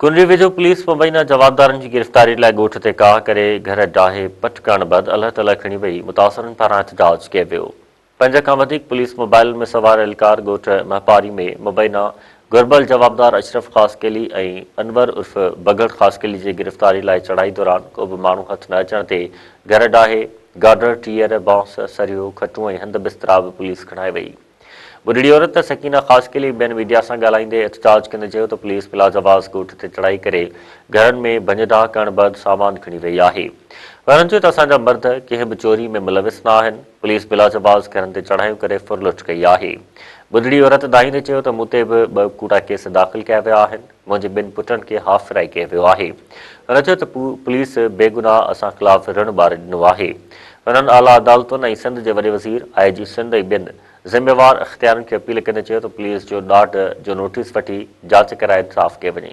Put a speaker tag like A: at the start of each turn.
A: ڪنري ويجهو پوليس مبينا جوابدارن جي گرفتاري لاء ڳوٺ تي ڪاهه ڪري گهر ڊاهي پٽ ڪرڻ بعد الهه تلهه کڻي وئي، متاثرن پاران احتجاج ڪيو ويو. پنج کان وڌيڪ پوليس موبائلن ۾ سوار اهلڪار ڳوٺ مهپاري ۾ مبينا گهربل جوابدار اشرف خاصخيلي ۽ انور عرف بگهڙ خاصخيلي جي گرفتاري لاء چڙهائي دوران ڪو به ماڻهو هٿ نه اچڻ تي گهر ڊاهي گاڊر، ٽيئر، بانس، سريو، کٽون ۽ هنڌ بسترا به پوليس کڻائي وئي. ٻڍڙي عورت سڪينه خاصخيلي ٻين ميڊيا سان ڳالهائيندي احتجاج ڪندي چيو ته پوليس بلاجواز ڳوٺ تي چڙهائي ڪري گهرن ۾ ڀڃ ڊاهه ڪرڻ بعد سامان کڻي وئي آهي. هنن چيو ته اسان جا مرد ڪنهن به چوري ۾ ملوث نه آهن، پوليس بلاجواز گهرن تي چڙهايون ڪري ڦرلٽ ڪئي آهي. ٻڍڙي عورت دانهيندي چيو ته مون تي به ٻه ڪوڙا ڪيس داخل ڪيا ويا آهن، منهنجي ٻن پٽن کي هاف فرائي ڪيو ويو آهي. هن چيو ته پوليس بيگناهه اسان خلاف رڻ ٻاري ڏنو آهي. هنن اعليٰ عدالتن ۽ سنڌ جي وڏي وزير، آء جي سنڌ ۽ ٻين ذميوار اختيارين کي اپيل ڪندي چيو ته پوليس جو ڏاڍ جو نوٽيس وٺي جاچ ڪرائي انصاف ڪيو وڃي.